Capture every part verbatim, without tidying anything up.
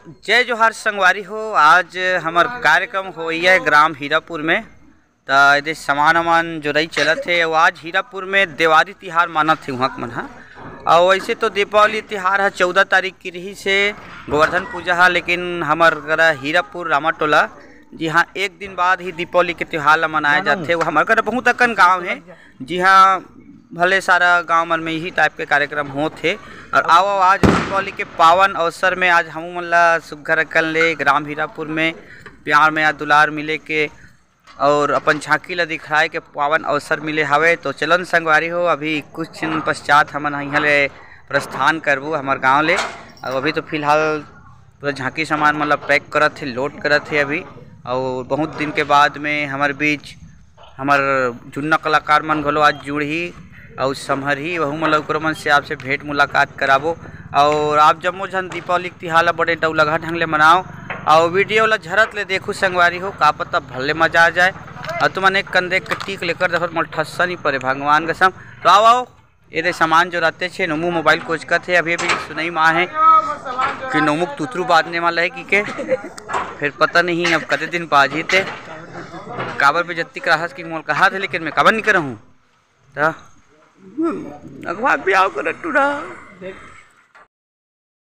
जय जोहार संगवारी हो, आज हमर कार्यक्रम होइया हे ग्राम हीरापुर में। त एदे सामान वामान जोरई चलत हे। अउ आज हीरापुर में देवारी तिहार मानत हे उहाँ के मन ह। अउ वैसे तो दीपावली तिहार ह चौदह तारीख के रहिस हे, गोवर्धन पूजा ह, लेकिन हमर करा हीरापुर रामाटोला जी हाँ, एक दिन बाद ही दीपावली के तिहार ला मनाया जाथे। वो हमर करा बहुत अकन गांव हे जी हाँ, भले सारा गांव मन में यही टाइप के कार्यक्रम होत हे। और आओ, आज दीपावली के पावन अवसर में आज हमू मन ला सुग्घर अकन ले ग्राम हीरापुर में प्यार में या दुलार मिले के और अपन झांकी ला दिखलाए के पावन अवसर मिले हवे। तो चलन संगवारी हो, अभी कुछ दिन पश्चात हमन इहाँ ले प्रस्थान करबो हमर गांव ले। और अभी तो फिलहाल पूरा झांकी सामान मतलब पैक करत हे, लोड करत हे अभी। और बहुत दिन के बाद में हमर बीच हमर जुन्ना कलाकार मन घलो आज जुड़ही और संभरही, वहू मन ला ओकरो मन से आपसे भेंट मुलाकात कराबो। और आप जम्मो झन दीपावली के तिहार ला बड़े डौलगहा ढंग ले मनाओ और वीडियो ला झरत ले देखू संगवारी हो, का पता भले मजा आ जाए। और तुमन एक कन देख के टीक लेकर देखो, मोल ठस्सा नहीं परे भगवान कसम। तो आओ, आओ, ये दे सामान जो रहते छे, नोमू मोबाइल कोचकत हे, अभी अभी सुनई मा हे कि नोमू के तुतरू बाजने वाला है कि के, फिर पता नहीं अब कते दिन बाजी ते, काबर पे जत्ती कराहस कि मोल कहा थे, लेकिन मैं काबर नहीं करहूँ। त अगवा ब्याह कर टूरा।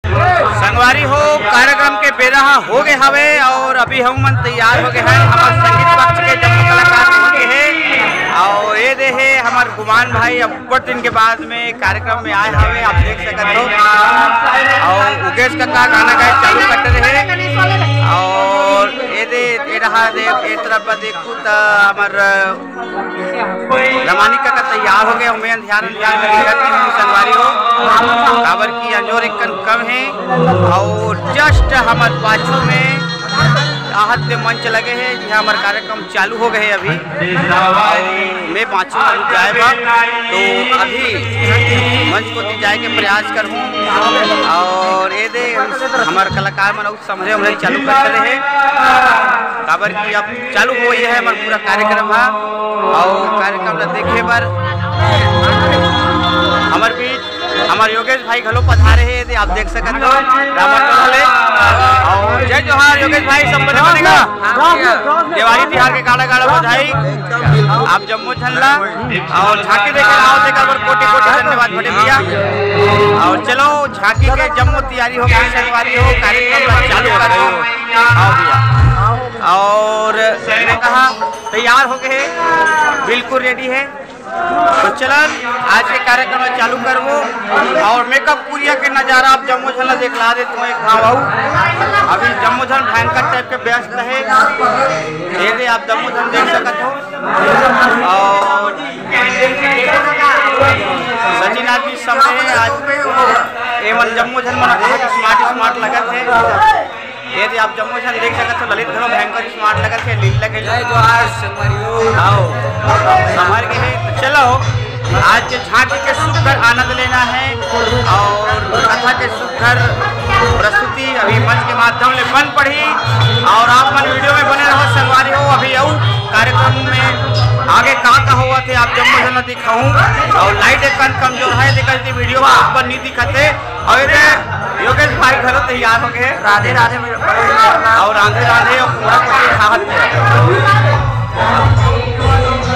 संगवारी हो, कार्यक्रम के बेरा ह हो गे हवे और अभी हम मन तैयार हो गे हन। हमर संगीत पक्ष के जम्मो कलाकार हो गे हे और ये दे हे हमर गुमान भाई, अब्बड़ दिन के बाद में कार्यक्रम में आए हवे, आप देख सकत हो। और उगेश कक्का गाना गाए चालू कर रहे और ये दे, ये रहा दे, ये तरफ देखू त हमर रमानी कका तैयार हो गे, हमें अंधियार अंधियार में दिखत नहीं हूँ संगवारी हो, काबर की अंजोर एक कन कम है। और जस्ट हमर पाछू में आहत के मंच लगे है, जी हमर कार्यक्रम चालू हो गए अभी। और मैं पाछू में जाए बा, तो अभी मंच को जाए के प्रयास करूँ। और ये दे हमर कलाकार मन समझे हमरे चालू करते रहे, काबर कि अब चालू हो गई है हमार पूरा कार्यक्रम है। और कार्यक्रम ला देखे बर हमार बीच हमार योगेश भाई घलो पधारे हे, यदि आप देख सकत हो रामर टोला ले। और जय जोहार योगेश भाई, सब बने बनेगा। देवारी तिहार के गाड़ा गाड़ा बधाई आप जम्मो झन ला। और झांकी देखे आओ, तेकर बर कोटि कोटि धन्यवाद बड़े भैया। और चलो, झांकी के जम्मो तैयारी हो गई, संगवारी हो, कार्यक्रम ला चालू कर दो। आओ भैया। और मैंने कहा तैयार हो गए, बिल्कुल रेडी है। तो चलन आज के कार्यक्रम ला चालू करबो। और मेकअप पुरिया के नजारा आप जम्मो झन ला देखला देत हो एक घाव आऊ। अभी जम्मो झन भयंकर टाइप के व्यस्त है, ये दे आप जम्मो झन देख सकत हो। और सचिन आदमी सब है आज, एमन जम्मो झन मन बहुत स्मार्ट स्मार्ट लगत है। ये दे आप जम्मो झन देख सकत हो, ललित घलो भयंकर स्मार्ट लगत है, लीला के जय जोहार संगवारी हो। आओ, संभर के है। तो चलो, आज के झांकी के सुघर आनंद लेना है और कथा के सुघर प्रस्तुति अभी मंच के माध्यम ले बन पड़ी। और आप मन वीडियो में बने रहो संगवारी हो, अभी आऊ कार्यक्रम में आगे का का हुआ थे आप जम्मो झन दिखाऊं। और लाइट एक कन कमजोर है, तेकर वीडियो में आप मन नहीं दिखते। और ये योगेश भाई घलो तैयार हो गए। राधे राधे मेरे भाई। और राधे राधे और पूरा कुछ खाहत है।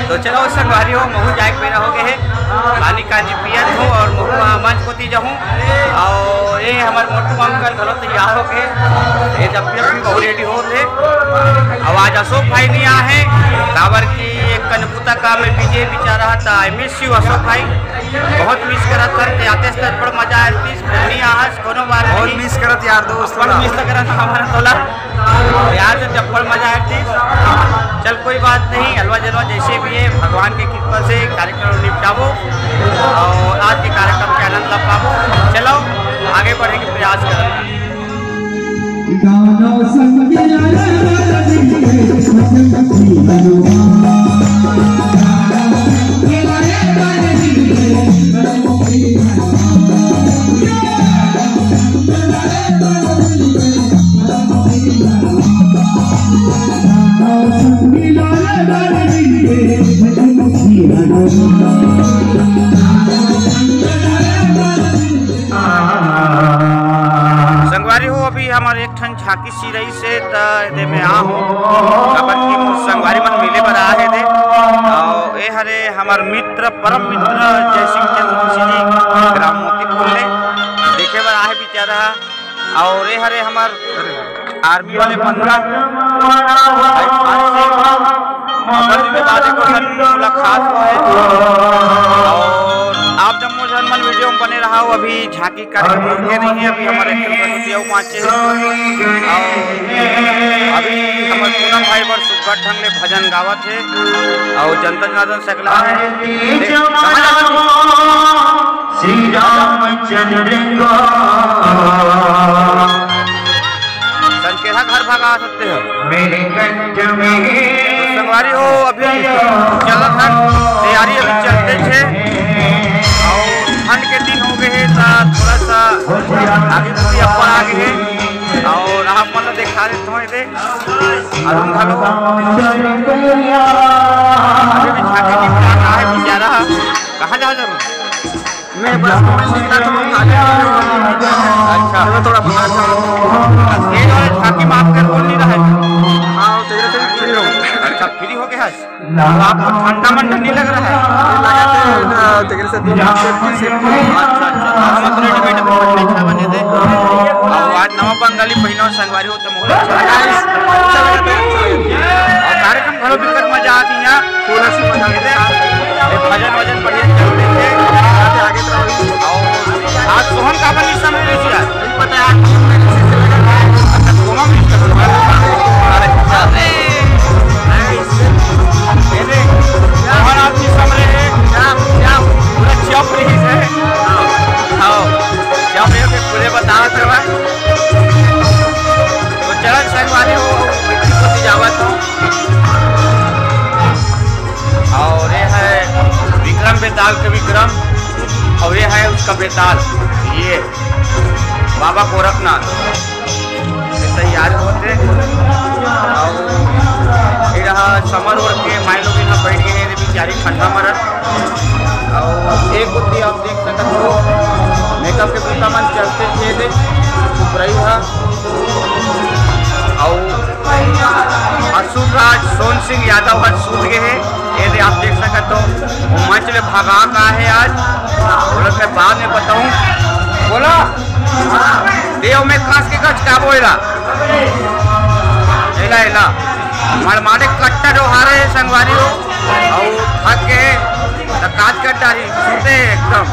तो चलो संगवारी हो, महू जाए के बेरा हो गए है। पानी कांजी पियत हूँ और महू वहाँ मंच कोती जाहूँ। और ये हमारे मोटू अंकल घलो तैयार हो गए। ये जब भी बहुत रेडी होते। अब आज अशोक भाई नहीं आए हैं, काबर की एक कनपुता काम में बिजी बेचारा था। आई मिस यू अशोक भाई, बहुत मिस करत हन। ते आतेस त बड़ मजा आए, प्लीज नहीं आहस कोनो बात बहुत नहीं। मिस करत यार दोस्त अपन ला। मिस करत हमारा तोला यार, जब बड़ मजा आए, प्लीज। चल कोई बात नहीं, हलवा जलवा जैसे भी है भगवान के कृपा से कार्यक्रम निपटाबो और आज के कार्यक्रम के आनंद ला पाबो। चलो आगे बढ़े के प्रयास करो। गाना संग संगवारी हो, अभी हम हमर एक ठन झांकी सिरई से त एदे में आ हो, काबर कि मोर संगवारी मन मिले बर आ हे दे। अउ ए हरे हमर मित्र, परम मित्र जयसिंह चंद्रवंशी जी, ग्राम मोतीपुर ले देखे बर आ हे बेचारा। अउ ए हरे हमर आर्मी वाले बंदा भाई खास से अपन के बाद एको ठन मुलाकात होए। अउ आप जम्मो झन मन वीडियो में बने रहा हो, अभी झांकी कार्यक्रम रुके नहीं है, अभी हमर एक ठन प्रस्तुति अउ बाँचे हे। अउ अभी हमर पूनम भाई बर सुग्घर ढंग ले भजन गावत हे, अउ जनता जनार्दन सकला हे। देख, कहाँ जावत हे? श्री रामचंद्र को संकेहा घर भगा सकते हो। मेरे कंठ में संगवारी हो, अभी चलत हन, तैयारी अभी चलते छे। अउ ठंड के दिन हो गए हे, त थोड़ा सा आगी भी ऊपर आ गए हे। अउ आप मन ला दिखा देते हो, ये देख, अरुण घलो अभी भी झांकी की तरह है बेचारा। कहाँ जाओ जरूर? मैं बस मैं सीधा तो खा लिया। अच्छा। मैं थोड़ा बता था। ये जो है झांकी माफ कर बोल नहीं रहा है। हाँ, तेरे से फ्री हो। अच्छा, फ्री हो गया है। तो आपको ठंडा मंडा नहीं लग रहा है? लगा थे, अ, तेरे से दो मिनट से, से अच्छा, अच्छा। हम तो रेडीमेड में पटने छा बने थे। और आज नवा बंगाली पहिनो संगवारी हो तो बहुत अच्छा लगा। अच्छा लगा था, अच्छा लगा। और कार्यक्रम घणो बिकट मजा आती है। पूरा से मजा आती है। ये भजन वजन बढ़िया चलते थे। आगे, आगे तो और आज सोहन का बनी समय नहीं यार। नहीं पता यार। अच्छा, सोहन भी इसका बना। अरे, अच्छा। ये देख, सोहन आज भी समय है। क्या, क्या? पूरा चौप रही है। हाँ, चौप रही है, पूरे बता रहे हैं। तो चरण संगवारी हो, बिल्कुल जावत हो। और ये है विक्रम बेताल के विक्रम, और ये है उसका बेताल, ये बाबा गोरखनाथ। ये तैयार होते। और ये रहा समर ओढ़ के माई लोग यहाँ बैठ गए हैं, बेचारी ठंडा मरत। और एक बुद्धि आप देख सकत हो, मेकअप के बूता मन चलते थे दे, ऊपरई हा। अउ असुर राज सोन सिंह यादव हर सूत गए हे। ये दे आप देख सकत हो, वो मंच ले भगा का है आज। बोला, मैं बाद में बताऊं। बोला, देव में कांस के गच का बोला। एला, एला। मड़माड़े कट्टा डोहारे संगवारी हो। अउ थक के त काज कर डारी, सूते एकदम।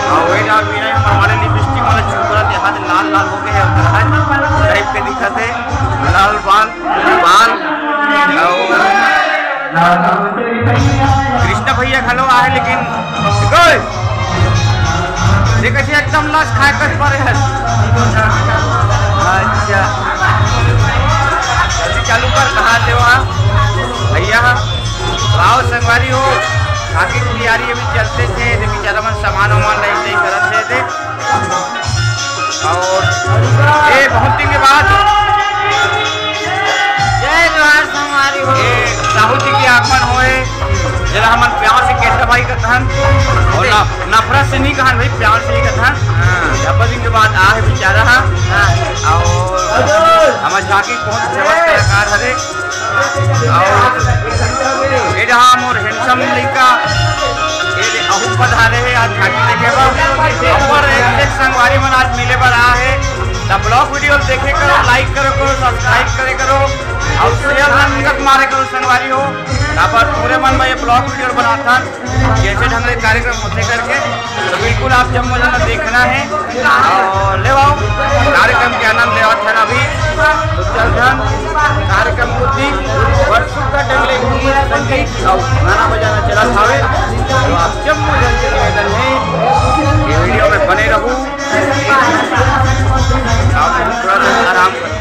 अउ वही ना, बिना हमारे लिपस्टिक वाला छुपरा के हाथ लाल लाल हो गए हैं, टाइप के दिखत है, लाल बाल, बाल। अउ कृष्णा भैया घलो आए, लेकिन गोल। देख, ऐसे एकदम लस खाए कर पड़े है। अच्छा, जल्दी चालू कर, कहाँ से वहाँ भैया? वाओ संगवारी हो, आगे की तैयारी अभी चलते थे, ये बेचारा मन सामान वामान नहीं, नहीं करत थे, थे। और ये बहुत दिन के बाद जय जोहार संगवारी हो। ये साहू जी के आगमन होए, जरा हमन प्यार से केंद्र भाई कथन और ना नफरत से नहीं कहन भाई, प्यार से ही कथन। हाँ। डब्बा दिन के बाद आ है बेचारा हा। हाँ। और हमारे झांकी बहुत फेमस कलाकार हरे। और ये रहा मोर हैंडसम लइका, ये दे अहू पधारे है आज झांकी देखे बर। अब्बड़ एक, एक संगवारी मन आज मिले बर आ है। त ब्लॉग वीडियो देखे करो, लाइक करो, करो सब्सक्राइब करे करो और शेयर मन तक मारे करो संगवारी हो। काबर पूरे मन में ये ब्लॉग वीडियो बनाथन। जैसे ढंग ले कार्यक्रम होते करके, तो बिल्कुल आप जम्मो जना देखना है और ले आओ कार्यक्रम के आनंद लेवत हन अभी। तो चल धन कार्यक्रम को दी और सुख का ढंग ले संगीत और गाना बजाना चला थावे। तो आप जम्मो जन से निवेदन है, ये वीडियो में बने रहू, आप थोड़ा सा आराम करो।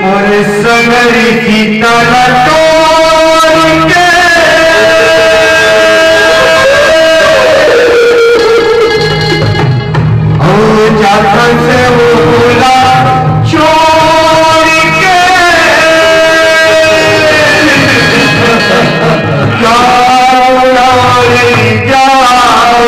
मोर सगरी सीता ला तोड़ के, ओ जात से ओला छोड़ के, जाओ रे जाओ।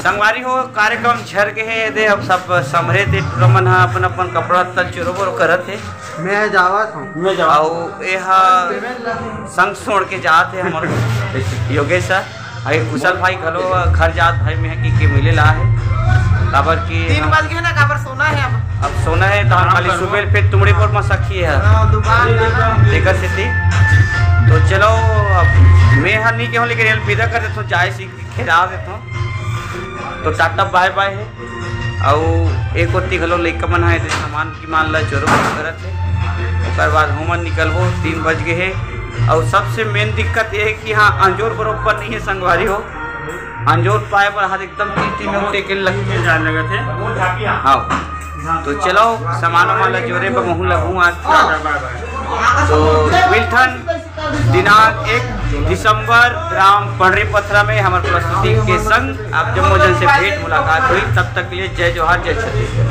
संगवारी हो, कार्यक्रम झर गे हे, दे अब सब संभरे ते टूरा मन ह अपन अपन कपड़ा तल चोरो बोरो करत हे। मैं जावत हूँ। मैं जावत अउ ए ह संग छोड़ के जात हे हमर योगेश ह। अउ कुशल भाई घलो घर जात भाई में ह कि के मिले ला हे, काबर कि तीन बज गे ना, काबर सोना हे अब। अब सोना हे त हम खाली सुबह फिर तुमड़ी पर मसखी हे। हाँ, दुकान जाना। तेकर सेती तो चलो, अब मैं ह नहीं कहूँ, लेकिन एल विदा कर देथों, जाए सी खेला देथों। तो टाटा बाय बाय हे। अउ एक ओती घलो लइका मन ह एदे सामान गिमान ल चोरो करत हे। ओकर बाद हमन निकलबो, तीन बज गे हे। अउ सबसे मेन दिक्कत ये हे कि हाँ, अंजोर बरोबर नहीं हे संगवारी हो। अंजोर पाए बर हाथ एकदम तीती में उठे के लगथे। जान लगत हे। हाँ, तो चलो, सामान वामान ल जोरे बर महूँ लगहूँ आज। तो मिलथन दिनांक एक दिसंबर, ग्राम पंडरी पथरा में हमर प्रस्तुति के संग आप जम्मो जन से भेंट मुलाकात होही। तब तक के लिए जय जोहार, जय छत्तीसगढ़।